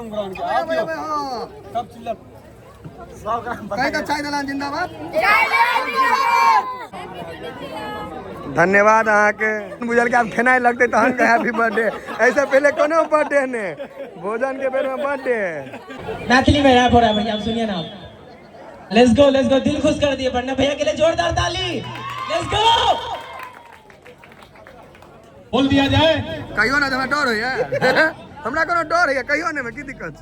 करू ग्राउंड के आ दियो सब चीज कहीं का चाय दलान जिंदाबाद। धन्यवाद अहाँके। बुझल कि आब खेनाइ लगतै तहन के हैप्पी बर्थडे, ऐसे पहले कोनो बर्थडे ने, भोजन के बेर में बर्थडे। मैथिली में रैप हो रहा है भैया, आप सुनिए ना। Let's go, let's go, दिल खुश कर दिए पन्ना भैया के लिए जोरदार ताली। Let's go. बोल दिया जाए। कहियो ना हमरा डर होइए, हमरा कोनो डर होइए कहियो ने, की दिक्कत।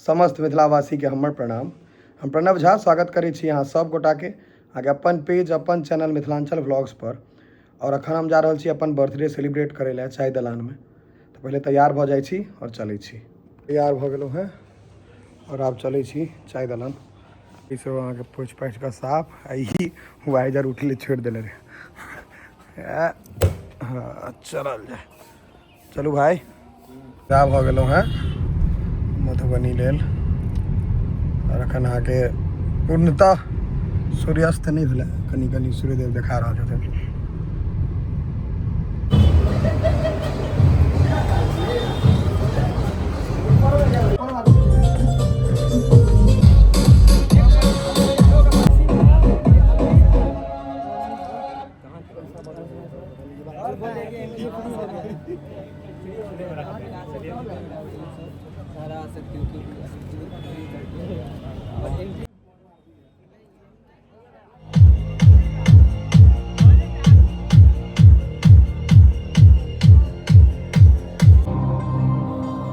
समस्त मिथिलावासी के हमर प्रणाम। हम प्रणव झा स्वागत करै छी अहाँ सब गोटाके अहाँके अपन पेज अपन चैनल मिथिलांचल व्लॉग्स पर। और अखन हम जा रहल छी अपन बर्थडे सेलिब्रेट करै लए चाय दलानमे, तऽ पहिले तैयार भऽ जाइ छी और चलै छी। तैयार भऽ गेलहुँ हेँ और आब चलै छी चाय दलान। ई सब अहाँके पोछि पाछि कऽ साफ, आ ई वाइजर उठले छोड़ि देने रहै। हाँ चलल जाय, चलू भाई। जा भऽ गेलहुँ हेँ मधुबनी लेल। और अखन अहाँके पूर्णतः सूर्यास्त नहि भेलै, कनि कनि सूर्यदेव देखा रहल छथिन।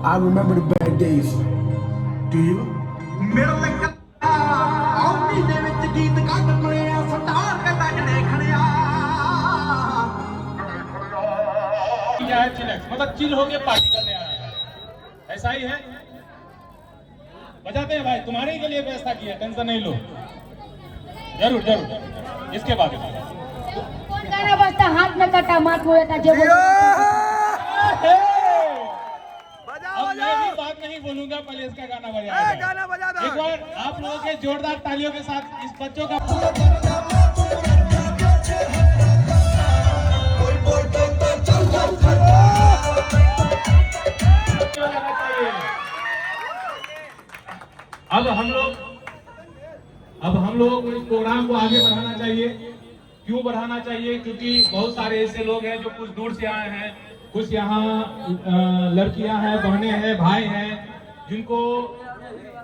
I remember the bad days. Do you? क्या है चिलैक्स, मतलब चिल होके पार्टी करने आया है, ऐसा ही है। बजाते हैं भाई, तुम्हारे के लिए व्यवस्था की है, टेंशन नहीं लो। जरूर जरूर, इसके बाद कौन गाना बजता, हाथ में कटा माथ में होता जब। अब मैं भी बात नहीं बोलूंगा, पहले इसका गाना बजाया। गाना बजा दो एक बार आप लोगों के जोरदार तालियों के साथ इस बच्चों का। अब हम लोगों को इस प्रोग्राम को आगे बढ़ाना चाहिए। क्यों बढ़ाना चाहिए? क्योंकि बहुत सारे ऐसे लोग हैं जो कुछ दूर से आए हैं, कुछ यहाँ लड़कियां हैं, बहनें हैं, भाई हैं, जिनको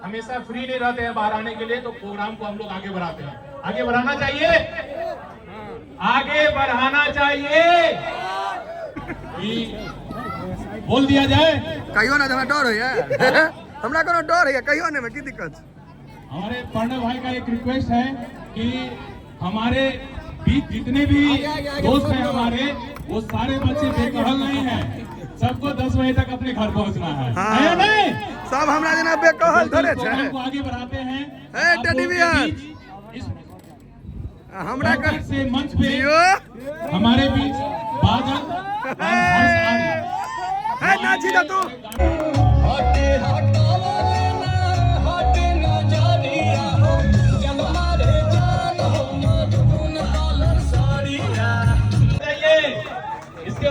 हमेशा फ्री नहीं रहते हैं बाहर आने के लिए, तो प्रोग्राम को हम लोग आगे बढ़ाते हैं। आगे बढ़ाना चाहिए, आगे बढ़ाना चाहिए। बोल दिया जाए। कहियो ना हमरा डर होइए, हमरा कोनो डर होइए कहियो ने, की दिक्कत। हमारे प्रणव भाई का एक रिक्वेस्ट है कि हमारे बीच जितने भी दोस्त हैं हमारे, वो सारे बच्चे बेकहल नहीं हैं, सबको 10 बजे तक अपने घर पहुंचना है। हाँ। है या नहीं? सब हमरा जेना बेकहल थोड़े इस प्रोग्राम छै। को आगे बढ़ाते हैं। ए, आप टेडी लोगों के बियर। बीच इस हमरा चौखट से मंच पे जियो हमारे बीच बादल और हर्ष आर्य। है नाची ना तू। इसके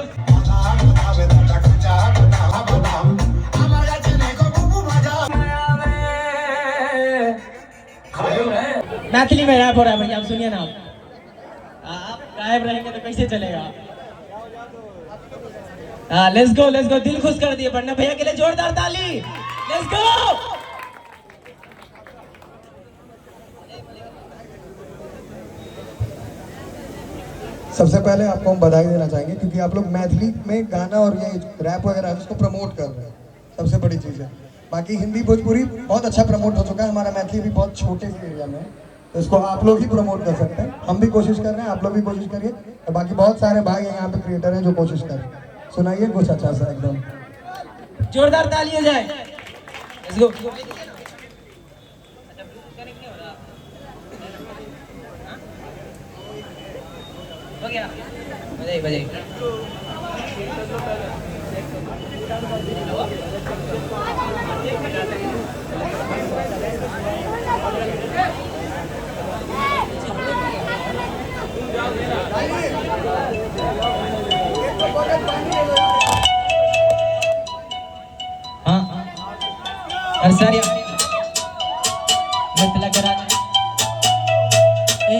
मैथिली में रैप हो रहा है भैया, आप सुनिए ना। आप गायब रहेंगे तो कैसे चलेगा। हाँ let's go, let's go, दिल खुश कर दिए पन्ना भैया के लिए जोरदार ताली। Let's go. सबसे पहले आपको हम बधाई देना चाहेंगे क्योंकि आप लोग मैथिली में गाना और ये रैप वगैरह उसको प्रमोट कर रहे हैं, सबसे बड़ी चीज़ है। बाकी हिंदी भोजपुरी बहुत अच्छा प्रमोट हो चुका है, हमारा मैथिली भी बहुत छोटे से एरिया में है, तो इसको आप लोग ही प्रमोट कर सकते हैं। हम भी कोशिश कर रहे हैं, आप लोग भी कोशिश करिए। और बाकी बहुत सारे भाई हैं यहाँ पे क्रिएटर हैं जो कोशिश कर रहे हैं। सुनाइए कुछ अच्छा सा एकदम जोरदार ताली हो जाए। Let's go. हो गया, बजाइए बजाइए। हाँ। हरसारिया मिथिला के राजा। ए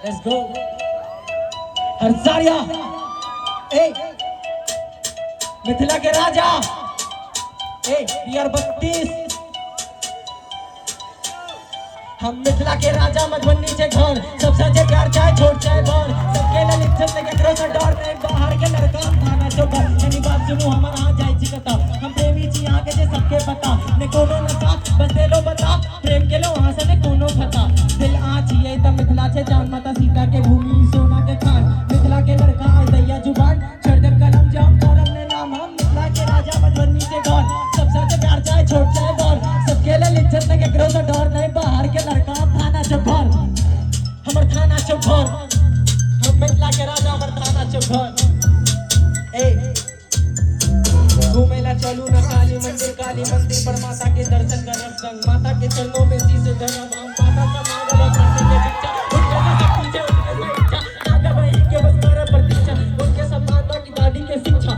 let's go Harsaria. ए मिथिला के राजा। ए बिहार 32। हम मिथिला के राजा, मधुबनी के घर, सबसे जे प्यार चाहे छोट चाहे बड़, सबके लेल इज्जत नहीं केकरो से डर नहीं। बाहर के लड़का हम थाना चौकर, यानी बात सुनू हमर अहाँ जाइ छी कतऽ। हम प्रेमी छी अहाँ के जे सबके पता ने, कोनो नशा बस देलो बता, प्रेम के लो अहाँ से ने कोनो खता। दिल आ छियै त मिथिला छै जान, माता सीता के भूमि सोना के खान। मिथिला के लड़का आइ दैया जुबान, छोड़ देब कलम जे हम करब ने नाम। हम मिथिला के राजा, मधुबनी के घर, सबसे जे प्यार चाहे छोट चाहे बड़, सबके लेल इज्जत नहीं केकरो से डर नहीं। बाहर के लड़का थाना चौक घर, हमर थाना चौक घर, हम मिथिला के राजा, हमर थाना चौक घर। ए घूमे ला चलू ना काली मंदिर, काली मंदिर पर माता के दर्शन करब संग, माता के चरणों में शीश धरब हम, माता से मांगब धरती के भिक्षा, उनके से शक्ति छै उनके से इच्छा, आगे बढ़ी के बस करब प्रतीक्षा, उनके सम्मान बाकी दादी के शिक्षा।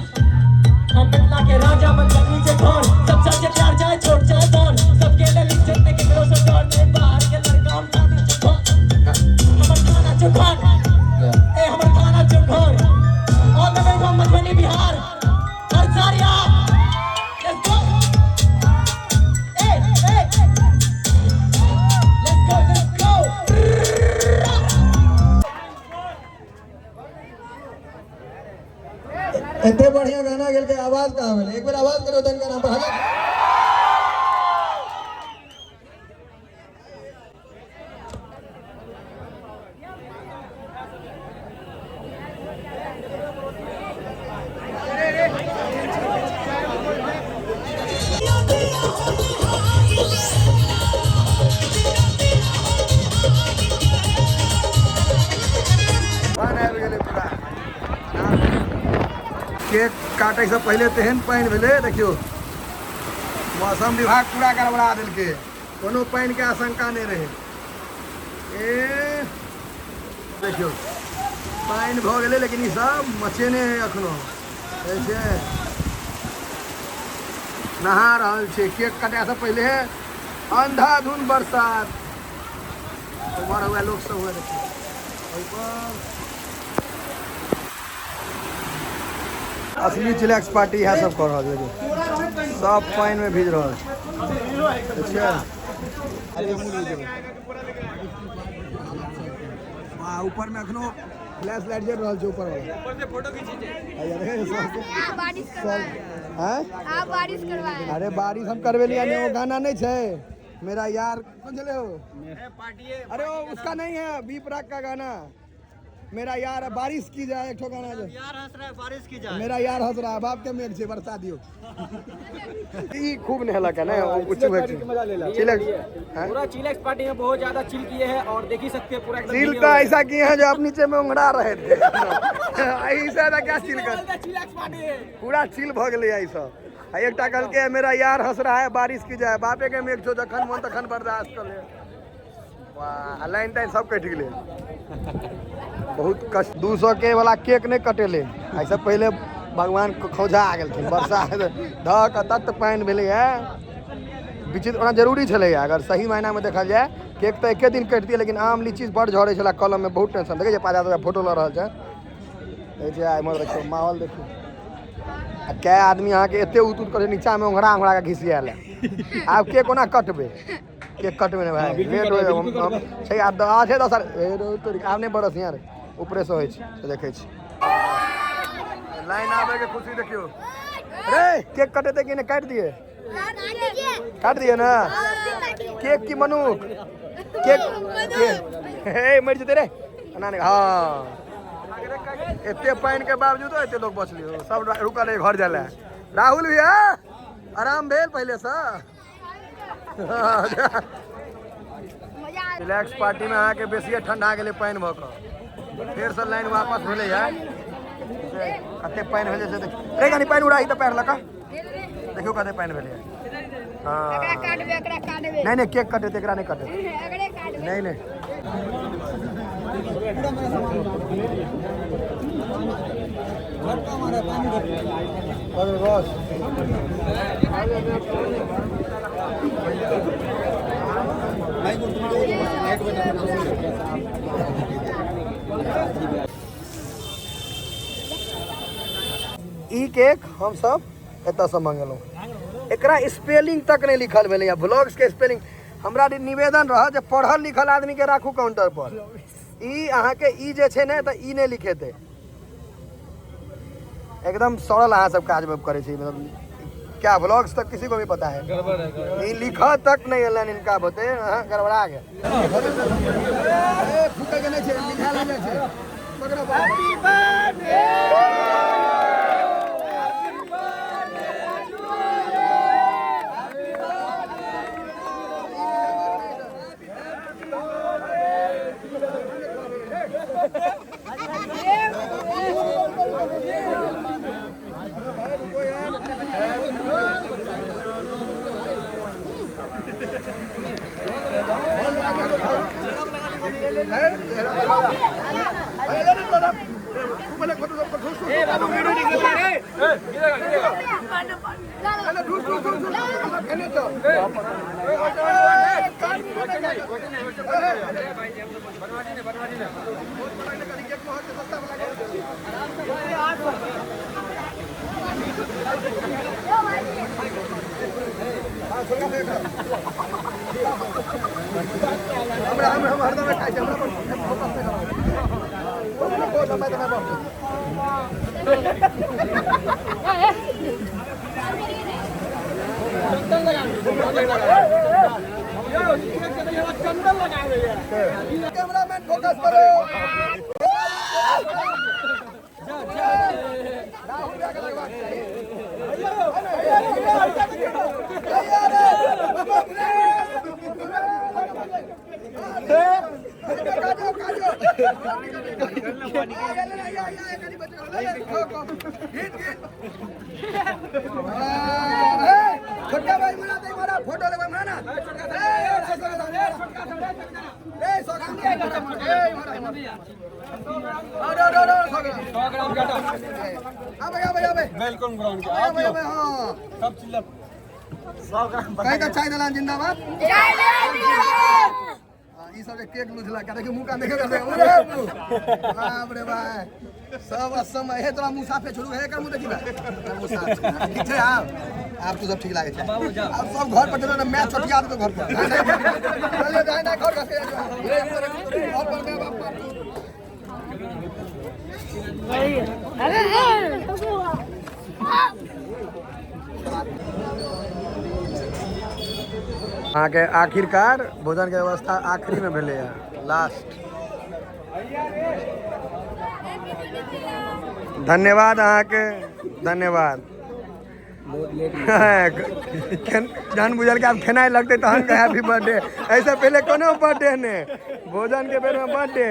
हम मिथिला के राजा, मधुबनी के घर, सबसे जे प्यार चाहे छोट चाहे बड़, सबके लेल इज्जत नहीं केकरो से डर नहीं। बाहर के लड़का हम थाना चौक घर, हमर थाना चौक घर, ए हमर थाना चौक घर। All the way from Madhubani Bihar, Harsaria. Let's go. A A let's go, let's go. एते बढ़िया गाना गेल के आवाज कहाँ भेलै? एक बेर आवाज करो तनिका नाम पर। पानि आबि गेलै पूरा। केक काटैसँ पहिले तेहन पानि भेलै, देखियौ मौसम विभाग पूरा गड़बड़ा देलकै, कोनो पानिके आशंका नहि रहै। ए देखियौ पानि भऽ गेलै, लेकिन ई सब मचेने है अखनो, छै नहा रहल छै। केक कटैसँ पहिले अंधाधुन बरसात। उम्हर हुए लोक सब हुए, देखियौ ओहिपर असली चिलैक्स पार्टी इएह सब कऽ रहल छै। देखियौ सब पानिमे भीज रहल छै। अच्छा ऊपर में अखनो फ्लैश लाइट जरि रहल छै ऊपर वाला। बारिश करवाए। हैं? आप बारिश करवाए। अरे बारिश हम करवेलिया नहीं, वो गाना नहीं छै मेरा यार, कौन चले हो? अरे वो उसका नहीं है, बी प्राक का गाना, मेरा यार बारिश की जाए, एक ठो गाना जो यार हंस रहा है बारिश की जाए। मेरा यार हंस रहा है, बाप के मेघ छै बरसा दियो। ई खूब नहेलक है ने उच्च पार्टी के मजा ले ला। चिलैक्स हैं? पूरा चिलैक्स पार्टी में बहुत ज्यादा चिल किए हैं और देख ही सकते हैं पूरा एकदम चिल भीगे तो हुए हैं। ऐसा किए हैं जो आप नीचे में उंगड़ा रहे थे, ऐसा था क्या चिल कर चिलैक्स पार्टी है। पूरा चिल भ गेलै ई सब। आ एकटा कहलकै मेरा यार हंस रहा है बारिश की जाए, बापे के मेघ छौ जखन मन तखन बर्दाश्त कर ले। वाह लाइन ताइन सब कटि गेलै, बहुत कष्ट। 200 के वाला केक नहि कटेलै, एहिसँ पहिले भगवान खौझा आ गेलखिन। वर्षा धऽ कऽ तत पानि भेलै है विचित्र। ओना जरूरी छलैए, अगर सही मायनामे देखल जाय केक तऽ एके दिन कटितियै, लेकिन आम लीची बड़ झड़ै छलै कलममे, बहुत टेंशन। देखै छियै 50,000 फोटो लऽ रहल छै। देखै छियै एम्हर देखियौ माहौल देखियौ, आ कए आदमी अहाँके एते उत उत करै नीचामे ओंघरा ओंघरा कऽ घिसियाएल है। आब केक कोना कटबै? केक कटबै ने भाई, लेट हो छै। आब 8 10 आब नहि बरस यार, ऊपरेसँ होइ छै से देखै छी। लाइन आबै के खुशी देखियौ। रे केक कटेतै कि नहि? काटि दिए, काट दिए ना केक की मनुख केक हे मरि जेतै रे एना नहि। हाँ एते पानि के बावजूदो एते लोग बचलियो, सब रुकल रहे घर जाय लए। राहुल भैया आराम भेल पहिलेसँ? रिलैक्स पार्टी में अहाँके बेसिए ठंडा गेलै पानि भऽ कऽ, फेरसँ लाइन वापस भेलै है। कते पानि भेलै से देख रे, कनि पानि उड़ाही तऽ पैर लऽ कऽ देखियौ कते पानि भेलै। हाँ काटबे एकरा काटबे। नहीं नहीं केक कटेतै, एकरा नहि कटेतै। एकरे काटबे। नहीं नहीं बस। ई केक हम सब एतऽसँ मंगेलहुँ। एकरा स्पेलिंग तक नहीं लिखल भेलैए, ब्लॉग्स के स्पेलिंग। हमरा निवेदन रह जे पढ़ल लिखल आदमी के राखू काउंटर पर। ई अहाँके ई जे छै ने, तऽ ई नहि लिखेतै। एकदम सरल अहाँ सब काज करै छी। मतलब क्या ब्लॉग्स तक किसी को भी पता है, ई लिखऽ तक नहीं एलनि इनका बोते, अहाँ गड़बड़ा गेल। फूकै के नहि छै, मिठाइ लऽ जाइ छै। पकड़ो। Happy birthday. हमरा हम हम हरदम खाइ छी, हमरा पर फोकस नहि करू। समय समय पर। कैमरामैन फोकस करो। राहुल भैया के लगवा के चाही। छोटका भाई मना दे, मारा फोटो लेबै मना ना। ए 100 ग्राम, ए मारा 100 ग्राम, 100 ग्राम काटा। आबे आबे आबे, welcome ground के। आबे आबे। हां, सब चीज 100 ग्राम। कहीं का चाय दलान जिंदाबाद। ई सब जे केक लुझला के देखियो, मुंह कान देखे कर, अरे बाप रे भाई, सब असम हे। तोरा मुंह साफे छोड़ू हे, एकर मुंह देखी बा, मुंह साफ छै। ठीक छै, आब आब तू सब ठीक लागे छै। आब सब घर पर चलो ने, मैच छोटिया देतो घर पर। चलिए जाए ना घर घर पर मैं बाप। अहाँके आखिरकार भोजन के व्यवस्था आखिरी में भेलैए, लास्ट। धन्यवाद अहाँके, धन्यवाद। जहन बुझल के आब खेनाइ लगतै तहन हैप्पी बर्थडे। ऐसे पहले कोनो बर्थडे ने, भोजन के बेर में बर्थडे।